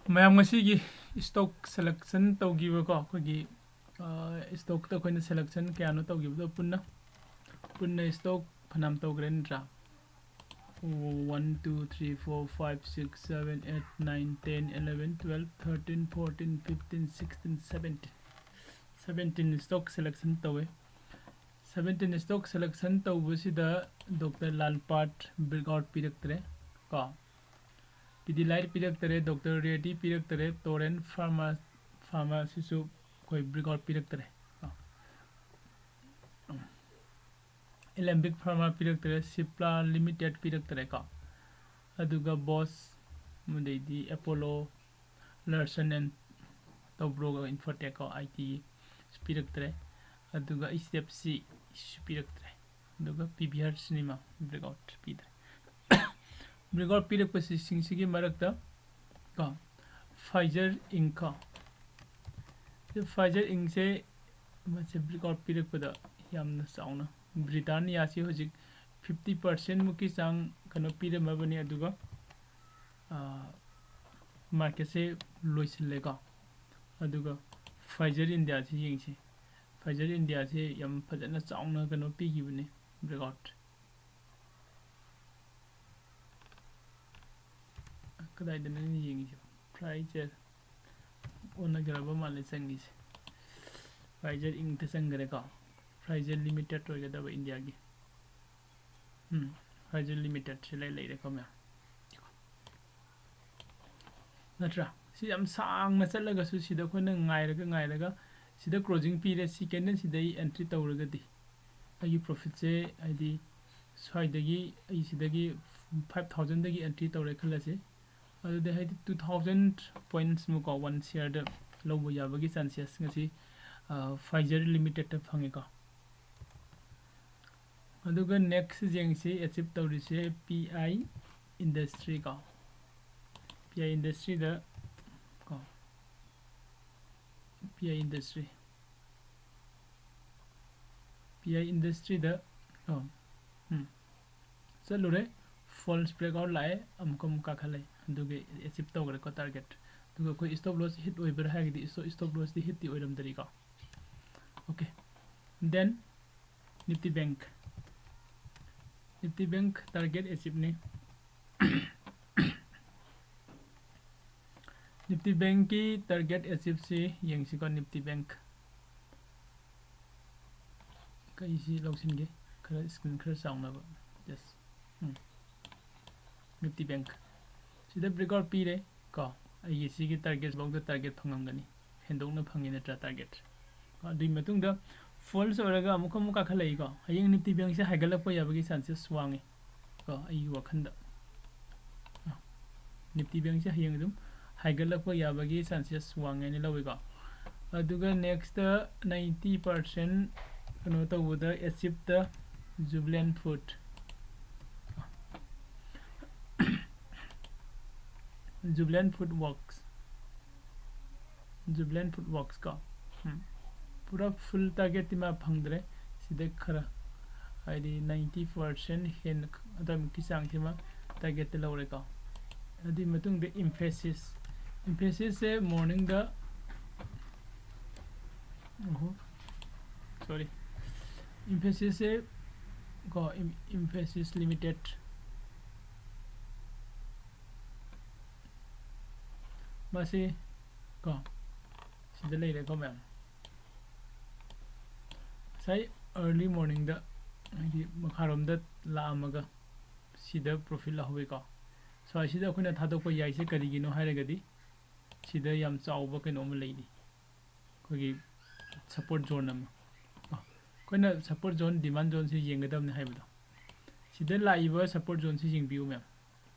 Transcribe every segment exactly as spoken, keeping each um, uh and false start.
ꯃꯌꯥꯝ, ꯉꯁꯤꯒꯤ stock selection ꯇꯧꯈꯤꯕꯀꯣ, ꯑꯩꯈꯣꯏꯒꯤ stockꯇ ꯑꯩꯈꯣꯏꯅ selection ꯀꯌꯥꯅꯣ ꯇꯧꯈꯤꯕꯗꯣ ꯄꯨꯟꯅ ꯄꯨꯟꯅ stock ꯐꯅꯌꯥꯝ ꯇꯧꯈ꯭ꯔꯦ ꯅꯠꯇ꯭ꯔꯥ? One, two, three, four, five, six, seven, eight, nine, ten, eleven, twelve, thirteen, fourteen, fifteen, sixteen, seventeen. Seventeen stock selection ꯇꯧꯋꯦ. Seventeen stock selection ꯇꯧꯕꯁꯤꯗ Doctor Lalpat's breakout ꯄꯤꯔꯛꯇ꯭ꯔꯦ ꯀꯣ, Pidilite ꯄꯤꯔꯛꯇ꯭ꯔꯦ, Doctor Reddy ꯄꯤꯔꯛꯇ꯭ꯔꯦ, Torrent Pharma, Pharmaꯁꯤꯁꯨ ꯑꯩꯈꯣꯏ breakout ꯄꯤꯔꯛꯇ꯭ꯔꯦ ꯀꯣ, Alembic Pharma ꯄꯤꯔꯛꯇ꯭ꯔꯦ, Cipla Limited ꯄꯤꯔꯛꯇ꯭ꯔꯦ ꯀꯣ, ꯑꯗꯨꯒ Bose, ꯑꯗꯩꯗꯤ Apollo, Larsen and Toubro, Infotech ꯀꯣ, IT ꯄꯤꯔꯛꯇ꯭ꯔꯦ, ꯑꯗꯨꯒ HDFC ꯁꯨ ꯄꯤꯔꯛꯇ꯭ꯔꯦ, ꯑꯗꯨꯒ PVR Cinema breakout ꯄꯤꯗ꯭ꯔꯦ꯫ Breakout ꯄꯤꯔꯛꯄꯁꯤꯡꯁꯤꯒꯤ ꯃꯔꯛꯇ ꯀꯣ, Pfizer Inc ꯀꯣ, Pfizer Inc ꯁꯦ ꯃꯁꯦ breakout ꯄꯤꯔꯛꯄꯗ ꯌꯥꯝꯅ ꯆꯥꯎꯅ, Britanniaꯁꯤ ꯍꯧꯖꯤꯛ fifty percent ꯃꯨꯛꯀꯤ ꯆꯥꯡ ꯀꯩꯅꯣ ꯄꯤꯔꯝꯃꯕꯅꯤ, ꯑꯗꯨꯒ marketꯁꯦ ꯂꯣꯏꯁꯤꯜꯂꯦꯀꯣ꯫ ꯑꯗꯨꯒ Pfizer Indiaꯁꯤ ꯌꯦꯡꯁꯤ, Pfizer Indiaꯁꯤ ꯌꯥꯝ ꯐꯖꯅ ꯆꯥꯎꯅ ꯀꯩꯅꯣ ꯄꯤꯈꯤꯕꯅꯤ, breakout꯫ ꯀꯗꯥꯏꯗꯅꯣ ꯑꯩꯅ ꯌꯦꯡꯉꯤꯁꯦ? Pfizer ꯑꯣꯟꯅꯈ꯭ꯔꯕ ꯃꯥꯜꯂꯦ ꯆꯪꯉꯤꯁꯦ꯫ Pfizer Inc ꯇ ꯆꯪꯈ꯭ꯔꯦꯀꯣ, Pfizer Limited ꯑꯣꯏꯒꯗꯕ ꯏꯟꯗꯤꯌꯥꯒꯤ꯫ ꯎꯝ, Pfizer Limitedꯁꯦ ꯂꯩ, ꯂꯩꯔꯦꯀꯣ ꯃꯌꯥꯝ, ꯅꯠꯇ꯭ꯔꯥ? ꯁꯤ ꯌꯥꯝ ꯁꯥꯡꯅ ꯆꯠꯂꯒꯁꯨ ꯁꯤꯗ ꯑꯩꯈꯣꯏꯅ ꯉꯥꯏꯔꯒ ꯉꯥꯏꯔꯒ ꯁꯤꯗ closing ꯄꯤꯔꯦ, ꯁꯤ candle ꯁꯤꯗ ꯑꯩ entry ꯇꯧꯔꯒꯗꯤ ꯑꯩꯒꯤ profitꯁꯦ, ꯍꯥꯏꯗꯤ ꯁ꯭ꯋꯥꯏꯗꯒꯤ, ꯑꯩ ꯁꯤꯗꯒꯤ five thousandꯗꯒꯤ entry ꯇꯧꯔꯦ ꯈꯜꯂꯁꯤ, ꯑꯗꯨꯗꯤ ꯍꯥꯏꯗꯤ two thousand points ꯃꯨꯛꯀꯣ, one shareꯗ ꯂꯧꯕ ꯌꯥꯕꯒꯤ chances ꯉꯁꯤ Pfizer Limitedꯇ ꯐꯪꯉꯦꯀꯣ꯫ ꯑꯗꯨꯒ next ꯌꯦꯡꯁꯤ, achieve ꯇꯧꯔꯤꯁꯦ PI Industry ꯀꯣ, PI Industryꯗ ꯀꯣ, PI Industry, PI Industryꯗ ꯀꯣ, ꯎꯝ, ꯆꯠꯂꯨꯔꯦ, false breakout ꯂꯥꯛꯑꯦ, ꯑꯃꯨꯛꯀ ꯑꯃꯨꯛ ꯀꯥꯈꯠꯂꯛꯑꯦ꯫ ꯑꯗꯨꯒꯤ ꯑꯦꯆꯤꯞ ꯇꯧꯈ꯭ꯔꯦꯀꯣ ꯇꯥꯔꯒꯦꯠ꯫ ꯑꯗꯨꯒ ꯑꯩꯈꯣꯏ ꯁ꯭ꯇꯣꯞ ꯂꯣꯁ ꯍꯤꯠ ꯑꯣꯏꯕ꯭ꯔꯥ ꯍꯥꯏꯔꯒꯗꯤ ꯁ꯭ꯇꯣꯞ ꯂꯣꯁꯇꯤ ꯍꯤꯠꯇꯤ ꯑꯣꯏꯔꯝꯗꯔꯤꯀꯣ꯫ Okay, then Nifty bank. Nifty bank target ꯑꯦꯆꯤꯞꯅꯤ꯫ ꯅꯤꯐꯇꯤ ꯕꯦꯡꯛꯀꯤ ꯇꯥꯔꯒꯦꯠ ꯑꯦꯆꯤꯞꯁꯤ ꯌꯦꯡꯁꯤꯀꯣ꯫ ꯅꯤꯐꯇꯤ ꯕꯦꯡꯛ ꯀꯩꯁꯤ ꯂꯧꯁꯤꯟꯒꯦ, ꯈꯔ ꯁ꯭ꯀ꯭ꯔꯤꯟ ꯈꯔ ꯆꯥꯎꯅꯕ꯫ ꯌꯦꯁ꯫ ꯎꯝ꯫ ꯅꯤꯐꯇꯤ ꯕꯦꯡꯛ ꯁꯤꯗ ꯕ꯭ꯔꯦꯛꯑꯥꯎꯠ ꯄꯤꯔꯦ ꯀꯣ꯫ ꯑꯩꯒꯤ ꯁꯤꯒꯤ ꯇꯥꯔꯒꯦꯠ ꯐꯥꯎꯗ ꯇꯥꯔꯒꯦꯠ ꯐꯪꯉꯝꯒꯅꯤ, ꯍꯦꯟꯗꯣꯛꯅ ꯐꯪꯉꯤ ꯅꯠꯇ꯭ꯔꯥ ꯇꯥꯔꯒꯦꯠ꯫ ꯑꯗꯨꯒꯤ ꯃꯇꯨꯡꯗ ꯐꯣꯜꯁ ꯑꯣꯏꯔꯒ ꯑꯃꯨꯛꯀ ꯑꯃꯨꯛ ꯀꯥꯈꯠꯂꯛꯏꯀꯣ꯫ ꯍꯌꯦꯡ ꯅꯤꯐꯇꯤ ꯕꯦꯡꯛꯁꯦ ꯍꯥꯏꯒꯠꯂꯛꯄ ꯌꯥꯕꯒꯤ ꯆꯥꯟꯁꯦꯁ ꯋꯥꯡꯉꯤ ꯀꯣ, ꯑꯩꯒꯤ ꯋꯥꯈꯜꯗ꯫ ꯅꯤꯐꯇꯤ ꯕꯦꯡꯛꯁꯦ ꯍꯌꯦꯡ ꯑꯗꯨꯝ ꯍꯥꯏꯒꯠꯂꯛꯄ ꯌꯥꯕꯒꯤ ꯆꯥꯟꯁꯦꯁ ꯋꯥꯡꯉꯦ ꯍꯥꯏꯅ ꯂꯧꯏꯀꯣ꯫ ꯑꯗꯨꯒ ꯅꯦꯛꯁꯇ ꯅꯥꯏꯟꯇꯤ ꯄꯥꯔꯁꯦꯟ ꯀꯩꯅꯣ ꯇꯧꯕꯗ ꯑꯦꯆꯤꯞꯇ ꯖꯨꯕꯤꯂꯦꯟ ꯐꯨꯗ꯫ ꯖꯨꯕꯤꯂꯦꯟ ꯐꯨꯗ ꯋꯥꯔꯛꯁ꯫ ꯖꯨꯕꯤꯂꯦꯟ ꯐꯨꯗ ꯋꯥꯔꯛꯁ ꯀꯣ꯫ ꯎꯝ꯫ ꯄꯨꯔꯥ ꯐꯨꯜ ꯇꯥꯔꯒꯦꯠꯇꯤ ꯃꯥ ꯐꯪꯗ꯭ꯔꯦ꯫ ꯁꯤꯗ ꯈꯔ, ꯍꯥꯏꯗꯤ ꯅꯥꯏꯟꯇꯤ ꯄꯥꯔꯁꯦꯟ ꯍꯦꯟꯅ ꯑꯗꯨꯋꯥꯏꯃꯨꯛꯀꯤ ꯆꯥꯡꯁꯤꯃ ꯇꯥꯔꯒꯦꯠꯇ ꯂꯧꯔꯦꯀꯣ꯫ ꯑꯗꯨꯒꯤ ꯃꯇꯨꯡꯗ ꯏꯝꯐꯦꯁꯤꯁ꯫ ꯏꯝꯐꯦꯁꯤꯁꯁꯦ ꯃꯣꯔꯅꯤꯡꯗ, ꯑꯣꯍꯣ, ꯁꯣꯔꯤ꯫ ꯏꯝꯐꯦꯁꯤꯁꯁꯦ ꯀꯣ, ꯏꯝ-, ꯏꯝꯐꯦꯁꯤꯁ ꯂꯤꯃꯤꯇꯦꯠ꯫ ꯃꯁꯤ ꯀꯣ, ꯁꯤꯗ ꯂꯩꯔꯦꯀꯣ ꯃꯌꯥꯝ꯫ ꯉꯁꯥꯏ ꯑꯥꯔꯂꯤ ꯃꯣꯔꯅꯤꯡꯗ, ꯍꯥꯏꯗꯤ ꯃꯈꯥꯔꯣꯝꯗ ꯂꯥꯛꯑꯝꯃꯒ ꯁꯤꯗ ꯄ꯭ꯔꯣꯐꯤꯠ ꯂꯧꯍꯧꯋꯤꯀꯣ꯫ ꯁ꯭ꯋꯥꯏꯁꯤꯗ ꯑꯩꯈꯣꯏꯅ ꯊꯥꯗꯣꯛꯄ ꯌꯥꯏꯁꯦ ꯀꯔꯤꯒꯤꯅꯣ ꯍꯥꯏꯔꯒꯗꯤ ꯁꯤꯗ ꯌꯥꯝ ꯆꯥꯎꯕ ꯀꯩꯅꯣꯝꯃ ꯂꯩꯔꯤ꯫ ꯑꯩꯈꯣꯏꯒꯤ ꯁꯞꯄꯣꯔꯠ ꯖꯣꯟ ꯑꯃ꯫ ꯑꯣ, ꯑꯩꯈꯣꯏꯅ ꯁꯞꯄꯣꯔꯠ ꯖꯣꯟ, ꯗꯤꯃꯥꯟ ꯖꯣꯟꯁꯤ ꯌꯦꯡꯒꯗꯕꯅꯤ ꯍꯥꯏꯕꯗꯣ꯫ ꯁꯤꯗ ꯂꯥꯛꯏꯕ ꯁꯞꯄꯣꯔꯠ ꯖꯣꯟꯁꯤ ꯌꯦꯡꯕꯤꯌꯨ ꯃꯌꯥꯝ꯫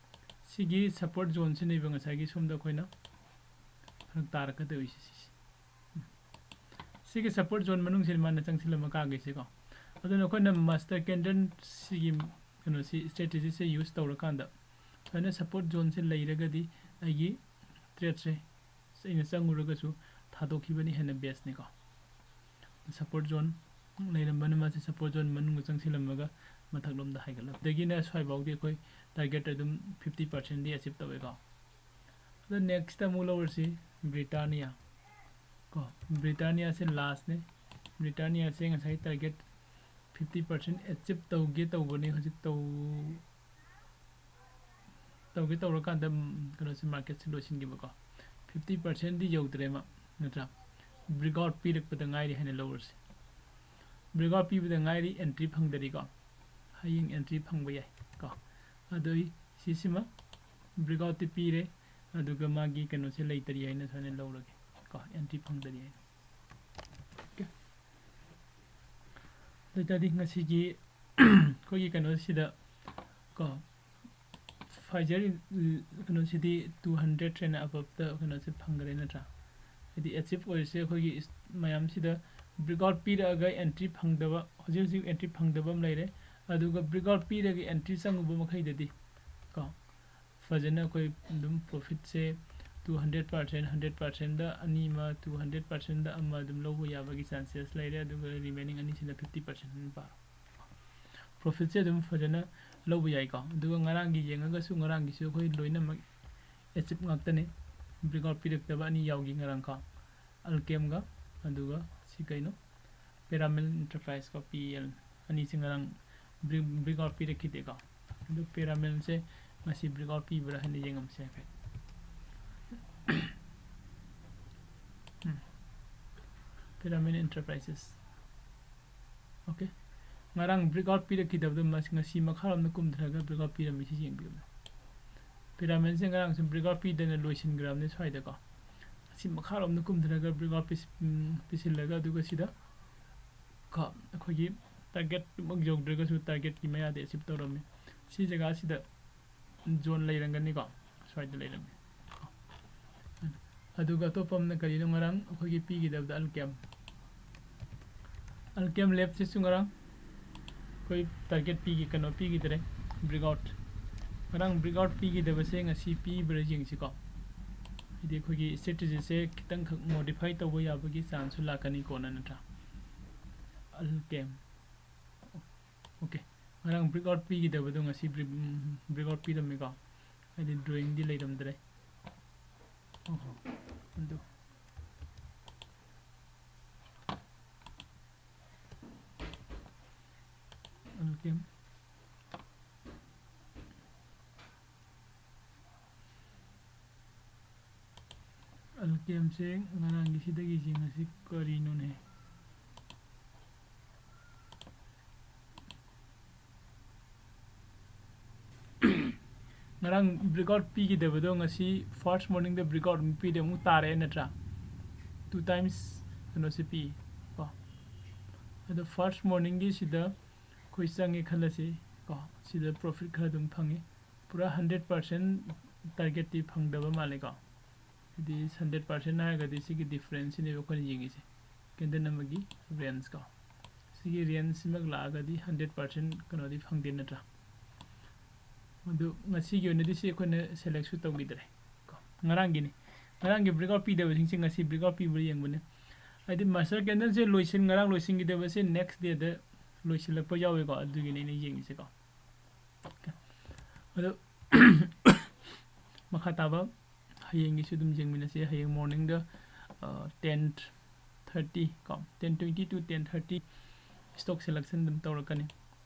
ꯁꯤꯒꯤ ꯁꯞꯄꯣꯔꯠ ꯖꯣꯟꯁꯤꯅꯦꯕ ꯉꯁꯥꯏꯒꯤ ꯁꯣꯝꯗ ꯑꯩꯈꯣꯏꯅ ꯐꯔꯛ ꯇꯥꯔꯛꯀꯗꯧꯔꯤꯁꯦ ꯁꯤꯁꯦ꯫ ꯎꯝ꯫ ꯁꯤꯒꯤ ꯁꯞꯄꯣꯔꯠ ꯖꯣꯟ ꯃꯅꯨꯡꯁꯤꯗ ꯃꯥꯅ ꯆꯪꯁꯤꯜꯂꯝꯃ ꯀꯥꯈꯤꯁꯦꯀꯣ꯫ ꯑꯗꯨꯅ ꯑꯩꯈꯣꯏꯅ ꯃꯥꯁꯇꯔ ꯀꯦꯟꯗꯜ ꯁꯤꯒꯤ ꯀꯩꯅꯣꯁꯤ, ꯏꯁꯇ꯭ꯔꯦꯇꯦꯖꯤꯁꯦ ꯌꯨꯁ ꯇꯧꯔꯀꯥꯟꯗ ꯁꯨꯃꯥꯏꯅ ꯁꯞꯄꯣꯔꯠ ꯖꯣꯟꯁꯦ ꯂꯩꯔꯒꯗꯤ ꯑꯩꯒꯤ ꯇ꯭ꯔꯦꯠꯁꯦ ꯑꯩꯅ ꯆꯪꯉꯨꯔꯒꯁꯨ ꯊꯥꯗꯣꯛꯈꯤꯕꯅ ꯍꯦꯟꯅ ꯕꯦꯁꯅꯤꯀꯣ꯫ ꯁꯞꯄꯣꯔꯠ ꯖꯣꯟ ꯂꯩꯔꯝꯕꯅ ꯃꯥꯁꯦ ꯁꯞꯄꯣꯔꯠ ꯖꯣꯟ ꯃꯅꯨꯡꯗ ꯆꯪꯁꯤꯜꯂꯝꯃꯒ ꯃꯊꯛꯂꯣꯝꯗ ꯍꯥꯏꯒꯠꯂꯛꯄ꯫ ꯑꯗꯒꯤꯅ ꯁ꯭ꯋꯥꯏꯐꯥꯎꯗꯤ ꯑꯩꯈꯣꯏ ꯇꯥꯔꯒꯦꯠ ꯑꯗꯨꯝ ꯐꯤꯐꯇꯤ ꯄꯥꯔꯁꯦꯟꯗꯤ ꯑꯦꯆꯤꯞ ꯇꯧꯋꯦꯀꯣ꯫ ꯑꯗꯣ next ꯑꯃꯨꯛ ꯂꯧꯔꯁꯤ Britannia ꯀꯣ꯫ Britanniaꯁꯦ lastꯅꯦ꯫ Britanniaꯁꯦ ꯉꯁꯥꯏ target fifty percent achieve ꯇꯧꯒꯦ ꯇꯧꯕꯅꯤ, ꯍꯧꯖꯤꯛ ꯇꯧ ꯇꯧꯒꯦ ꯇꯧꯔꯀꯥꯟꯗ ꯀꯩꯅꯣꯁꯦ marketꯁꯦ ꯂꯣꯏꯁꯤꯟꯈꯤꯕꯀꯣ꯫ Fifty percentꯗꯤ ꯌꯧꯗ꯭ꯔꯦ ꯃꯥ, ꯅꯠꯇ꯭ꯔꯥ? Breakout ꯄꯤꯔꯛꯄꯗ ꯉꯥꯏꯔꯤ ꯍꯥꯏꯅ ꯂꯧꯔꯁꯤ꯫ Breakout ꯄꯤꯕꯗ ꯉꯥꯏꯔꯤ, entry ꯐꯪꯗꯔꯤꯀꯣ꯫ ꯍꯌꯦꯡ entry ꯐꯪꯕ ꯌꯥꯏ ꯀꯣ꯫ ꯑꯗꯣ ꯑꯩ ꯁꯤꯁꯤꯃ breakoutꯇꯤ ꯄꯤꯔꯦ, ꯑꯗꯨꯒ ꯃꯥꯒꯤ ꯀꯩꯅꯣꯁꯦ ꯂꯩꯇꯔꯤ ꯍꯥꯏꯅ ꯁꯨꯃꯥꯏꯅ ꯂꯧꯔꯒꯦ ꯀꯣ, entry ꯐꯪꯗꯔꯤ ꯍꯥꯏꯅ꯫ Okay꯫ ꯑꯗꯨ ꯑꯣꯏꯇꯥꯔꯗꯤ ꯉꯁꯤꯒꯤ ꯑꯩꯈꯣꯏꯒꯤ ꯀꯩꯅꯣꯁꯤꯗ ꯀꯣ, Pfizer ꯀꯩꯅꯣꯁꯤꯗꯤ two hundred ꯍꯦꯟꯅ aboveꯇ ꯀꯩꯅꯣꯁꯦ ꯐꯪꯈ꯭ꯔꯦ, ꯅꯠꯇ꯭ꯔꯥ? ꯍꯥꯏꯗꯤ achieve ꯑꯣꯏꯔꯤꯁꯦ ꯑꯩꯈꯣꯏꯒꯤ ꯃꯌꯥꯝꯁꯤꯗ breakout ꯄꯤꯔꯛꯑꯒ entry ꯐꯪꯗꯕ, ꯍꯧꯖꯤꯛ ꯍꯧꯖꯤꯛ entry ꯐꯪꯗꯕ ꯑꯃ ꯂꯩꯔꯦ꯫ ꯑꯗꯨꯒ breakout ꯄꯤꯔꯒ entry ꯆꯪꯉꯨꯕ ꯃꯈꯩꯗꯗꯤ ꯀꯣ, ꯐꯖꯅ ꯑꯩꯈꯣꯏ ꯑꯗꯨꯝ profitꯁꯦ two hundred percent, hundred percentꯗ ꯑꯅꯤ ꯑꯃ, two hundred percentꯗ ꯑꯃ ꯑꯗꯨꯝ ꯂꯧꯕ ꯌꯥꯕꯒꯤ chances ꯂꯩꯔꯦ꯫ ꯑꯗꯨꯒ remaining ꯑꯅꯤꯁꯤꯅ fifty percent ꯑꯗꯨꯝ ꯄꯥꯔꯣ꯫ Profitꯁꯦ ꯑꯗꯨꯝ ꯐꯖꯅ ꯂꯧꯕ ꯌꯥꯏꯀꯣ꯫ ꯑꯗꯨꯒ ꯉꯔꯥꯡꯒꯤ ꯌꯦꯡꯉꯒꯁꯨ, ꯉꯔꯥꯡꯒꯤꯁꯨ ꯑꯩꯈꯣꯏ ꯂꯣꯏꯅꯃꯛ achieve ꯉꯥꯛꯇꯅꯤ꯫ Breakout ꯄꯤꯔꯛꯇꯕ ꯑꯅꯤ ꯌꯥꯎꯈꯤ ꯉꯔꯥꯡꯀꯣ, Alkemꯒ, ꯑꯗꯨꯒ ꯁꯤ ꯀꯩꯅꯣ, Piramal Enterprise ꯀꯣ, P E L, ꯑꯅꯤꯁꯤ ꯉꯔꯥꯡ breakout ꯄꯤꯔꯛꯈꯤꯗꯦꯀꯣ꯫ ꯑꯗꯨ Piramalꯁꯦ ꯉꯁꯤ breakout ꯄꯤꯕ꯭ꯔꯥ ꯍꯥꯏꯅ ꯌꯦꯡꯉꯝꯁꯦ ꯍꯥꯏꯐꯦꯠ꯫ ꯎꯝ꯫ Piramal Enterprises꯫ Okay꯫ ꯉꯔꯥꯡ breakout ꯄꯤꯔꯛꯈꯤꯗꯕꯗꯣ ꯃꯁ-, ꯉꯁꯤ ꯃꯈꯥꯔꯣꯝꯗ ꯀꯨꯝꯊꯔꯒ breakout ꯄꯤꯔꯝꯃꯤ, ꯁꯤ ꯌꯦꯡꯕꯤꯌꯨꯅꯦ꯫ Piramalꯁꯦ ꯉꯔꯥꯡꯁꯨ breakout ꯄꯤꯗꯅ ꯂꯣꯏꯁꯤꯟꯈ꯭ꯔꯕꯅꯦ ꯁ꯭ꯋꯥꯏꯗꯀꯣ꯫ ꯑꯁꯤ ꯃꯈꯥꯔꯣꯝꯗ ꯀꯨꯝꯊꯔꯒ breakout ꯄꯤꯁ-, ꯎꯝ, ꯄꯤꯁꯤꯜꯂꯒ, ꯑꯗꯨꯒ ꯁꯤꯗ ꯀꯣ, ꯑꯩꯈꯣꯏꯒꯤ targetꯃꯛ ꯌꯧꯗ꯭ꯔꯒꯁꯨ targetꯀꯤ ꯃꯌꯥꯗꯤ achieve ꯇꯧꯔꯝꯃꯤ꯫ ꯁꯤ ꯖꯒꯥꯁꯤꯗ zone ꯂꯩꯔꯝꯒꯅꯤꯀꯣ, ꯁ꯭ꯋꯥꯏꯗ ꯂꯩꯔꯝꯃꯤ꯫ ꯑꯗꯨꯒ ꯑꯇꯣꯞꯄ ꯑꯃꯅ ꯀꯔꯤꯅꯣ, ꯉꯔꯥꯡ ꯑꯩꯈꯣꯏꯒꯤ ꯄꯤꯈꯤꯗꯕꯗ Alkem꯫ Alkem Labsꯁꯤꯁꯨ ꯉꯔꯥꯡ ꯑꯩꯈꯣꯏ target ꯄꯤꯈꯤ, ꯀꯩꯅꯣ ꯄꯤꯈꯤꯗ꯭ꯔꯦ, breakout꯫ ꯉꯔꯥꯡ breakout ꯄꯤꯈꯤꯗꯕꯁꯦ ꯉꯁꯤ ꯄꯤꯕ꯭ꯔꯥ ꯌꯦꯡꯁꯤꯀꯣ꯫ ꯍꯥꯏꯗꯤ ꯑꯩꯈꯣꯏꯒꯤ strategyꯁꯦ ꯈꯤꯇꯪꯈꯛ modify ꯇꯧꯕ ꯌꯥꯕꯒꯤ chanceꯁꯨ ꯂꯥꯛꯀꯅꯤ ꯀꯣꯟꯅ, ꯅꯠꯇ꯭ꯔꯥ? Alkem꯫ Okay꯫ ꯉꯔꯥꯡ breakout ꯄꯤꯈꯤꯗꯕꯗꯣ ꯉꯁꯤ bre-, ꯎꯝ, breakout ꯄꯤꯔꯝꯃꯤꯀꯣ꯫ ꯍꯥꯏꯗꯤ drawingꯗꯤ ꯂꯩꯔꯝꯗ꯭ꯔꯦ꯫ ꯑꯣ, ꯑꯗꯨ ꯑꯜꯀꯦꯝ ꯑꯜꯀꯦꯝꯁꯦ ꯉꯔꯥꯡꯒꯤ ꯁꯤꯗꯒꯤ ꯌꯦꯡꯉꯁꯤ ꯀꯔꯤꯅꯣꯅꯦ꯫ ꯉꯔꯥꯡ ꯕ꯭ꯔꯦꯛꯑꯥꯎꯠ ꯄꯤꯈꯤꯗꯕꯗꯣ ꯉꯁꯤ ꯐꯥꯔꯁ ꯃꯣꯔꯅꯤꯡꯗ ꯕ꯭ꯔꯦꯛꯑꯥꯎꯠ ꯑꯃꯨꯛ ꯄꯤꯗꯦ, ꯑꯃꯨꯛ ꯇꯥꯔꯛꯑꯦ ꯅꯠꯇ꯭ꯔꯥ? ꯇꯨ ꯇꯥꯏꯝꯁ ꯀꯩꯅꯣꯁꯦ ꯄꯤ ꯀꯣ꯫ ꯑꯗꯣ ꯐꯥꯔꯁ ꯃꯣꯔꯅꯤꯡꯒꯤ ꯁꯤꯗ ꯑꯩꯈꯣꯏ ꯆꯪꯉꯦ ꯈꯜꯂꯁꯤ ꯀꯣ, ꯁꯤꯗ ꯄ꯭ꯔꯣꯐꯤꯠ ꯈꯔ ꯑꯗꯨꯝ ꯐꯪꯉꯤ꯫ ꯄꯨꯔꯥ ꯍꯟꯗ꯭ꯔꯦꯠ ꯄꯥꯔꯁꯦꯟ ꯇꯥꯔꯒꯦꯠꯇꯤ ꯐꯪꯗꯕ ꯃꯥꯜꯂꯦꯀꯣ꯫ ꯍꯥꯏꯗꯤ ꯍꯟꯗ꯭ꯔꯦꯠ ꯄꯥꯔꯁꯦꯟ ꯍꯥꯏꯔꯒꯗꯤ ꯁꯤꯒꯤ ꯗꯤꯐ꯭ꯔꯦꯟꯁꯁꯤꯅꯦꯕ ꯑꯩꯈꯣꯏꯅ ꯌꯦꯡꯉꯤꯁꯦ, ꯀꯦꯟꯗꯜ ꯑꯃꯒꯤ ꯔꯦꯟꯖ ꯀꯣ꯫ ꯁꯤꯒꯤ ꯔꯦꯟꯖꯁꯤꯃꯛ ꯂꯥꯛꯑꯒꯗꯤ ꯍꯟꯗ꯭ꯔꯦꯠ ꯄꯥꯔꯁꯦꯟ ꯀꯩꯅꯣꯗꯤ ꯐꯪꯗꯦ ꯅꯠꯇ꯭ꯔꯥ? ꯑꯗꯨ ꯉꯁꯤꯒꯤ ꯑꯣꯏꯅꯗꯤ ꯁꯤ ꯑꯩꯈꯣꯏꯅ ꯁꯦꯂꯦꯛꯁꯨ ꯇꯧꯈꯤꯗ꯭ꯔꯦ ꯀꯣ꯫ ꯉꯔꯥꯡꯒꯤꯅꯤ, ꯉꯔꯥꯡꯒꯤ ꯕ꯭ꯔꯦꯛꯑꯥꯎꯠ ꯄꯤꯗꯕꯁꯤꯡꯁꯦ ꯉꯁꯤ ꯕ꯭ꯔꯦꯛꯑꯥꯎꯠ ꯄꯤꯕ꯭ꯔꯥ ꯌꯦꯡꯕꯅꯦ꯫ ꯍꯥꯏꯗꯤ ꯃꯥꯁꯇꯔ ꯀꯦꯟꯗꯜꯁꯦ ꯂꯣꯏꯁꯤꯟ, ꯉꯔꯥꯡ ꯂꯣꯏꯁꯤꯟꯈꯤꯗꯕꯁꯦ ꯅꯦꯛꯁ ꯗꯦꯗ ꯂꯣꯏꯁꯤꯜꯂꯛꯄ ꯌꯥꯎꯋꯦꯀꯣ, ꯑꯗꯨꯒꯤꯅꯤ ꯑꯩꯅ ꯌꯦꯡꯉꯤꯁꯦꯀꯣ꯫ ꯑꯗꯣ ꯃꯈꯥ ꯇꯥꯕ ꯍꯌꯦꯡꯒꯤꯁꯨ ꯑꯗꯨꯝ ꯌꯦꯡꯃꯤꯟꯅꯁꯤ꯫ ꯍꯌꯦꯡ ꯃꯣꯔꯅꯤꯡꯗ ꯇꯦꯟ ꯊꯥꯔꯇꯤ ꯀꯣ, ten twenty two ten thirty stock selection ꯑꯗꯨꯝ ꯇꯧꯔꯛꯀꯅꯤ꯫